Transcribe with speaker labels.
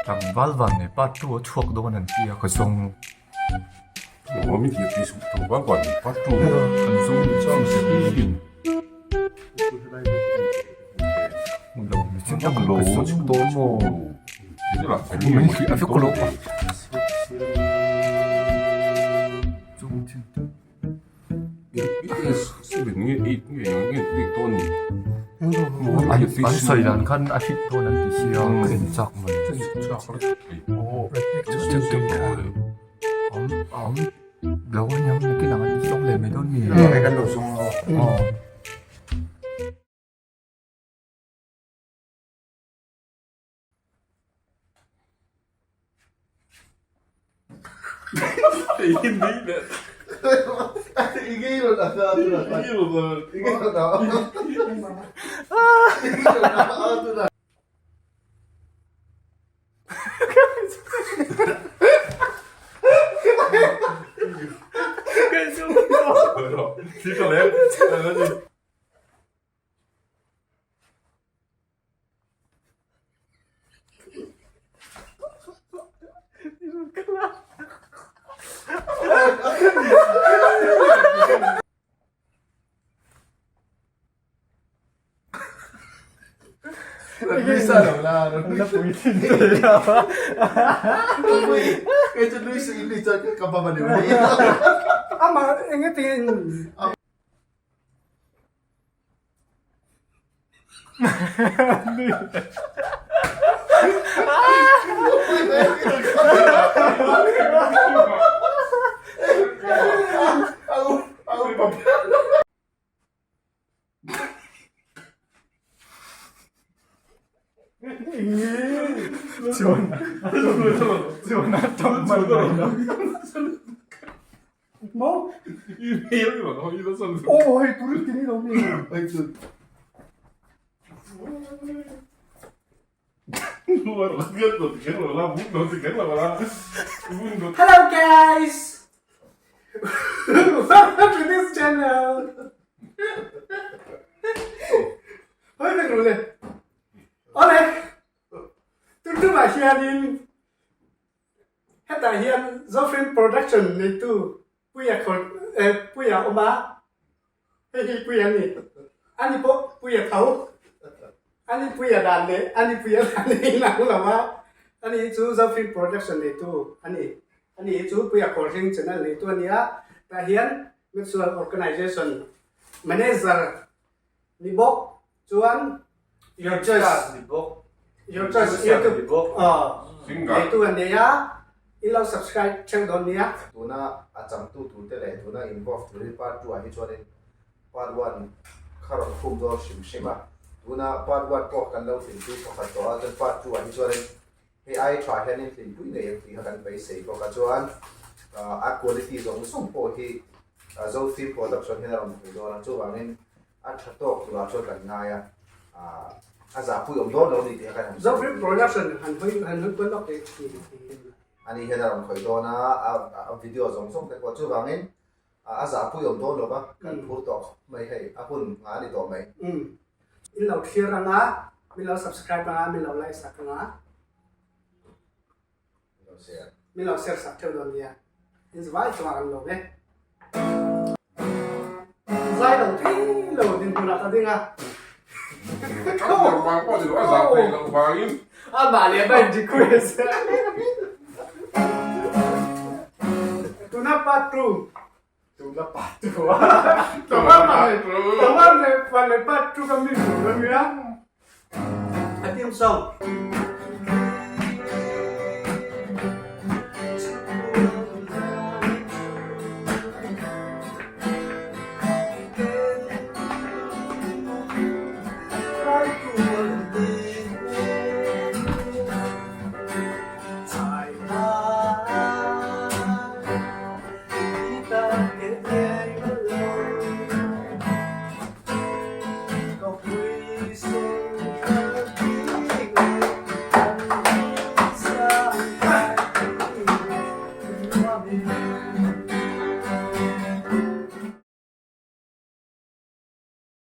Speaker 1: Tlangval van nei part 2 a chhuak dawn an ti a ka zawng Kan zawng lo mi chin tak ka zawng dawn maw a vek lo a. An sawi dan khan a hit dawn an ti sia ka en chak mai. Awm lo a niang nakin ang an ti zawk leh mai dawn mi. Aw.
Speaker 2: Amah engetin Maw? Aw hei tur ti ni lo mi. Hello guys! Welcome to this channel! Hoi vek ru le. Awle! Tuntumah hianin Hetah hian Zofilm Production neitu Puia khawr eh Puia a awm a, hei hi Puia a ni. Ani pawh Puia tho. Ani Puia dan leh ani Puia dan hi inang lo a, ani hi chu Zofilm Production neitu a ni. Ani hi chu Puia Khawrhing channel neitu a ni a, tah hian Mutual Organization Manager ni bawk chuan Your Choice
Speaker 3: ni bawk
Speaker 2: Your Choice YouTube neitu an nei a, in lo subscribe theuh dawn nia.
Speaker 4: Tuna a changtu tur te leh tuna involve tur hi part 2 ah hi chuanin part 1 kha rawn khum dawn hrim hrim a, tuna part 1 pawh kan lo hlimpui pakhat tawh a, chuan part 2 ah hi chuanin hei ai tha hianin hlimpui ngei ang tih kha kan beisei bawk a, chuan a quality zawng zawng pawh hi Zo Film Production hian a rawn pui dawn a, chuvangin A tha tawk turah chuan kan ngai a, a zahpui awm dawn lo ni tih kha kan han
Speaker 2: sawi. Zofilm production han hawi han hawi kual lawk teh tih
Speaker 4: A ni hian a rawn khawih dawn a, a video zawng zawng te pawh chuvangin a zahpui awm dawn lo va, kan phur tawh khawp mai hei, a hun nghah a ni tawh mai.
Speaker 2: In lo thlir ang a, min lo subscribe ang a, min lo like sak ang a. Min lo share sak theuh dawn nia. In vai chungah kan lawm e. Zai lo thei lo dinhmunah ka ding a. Amah leh amah in request. Tuna part 2. Tuna part 2. Tuna part 2 kami dulu ya. A team song.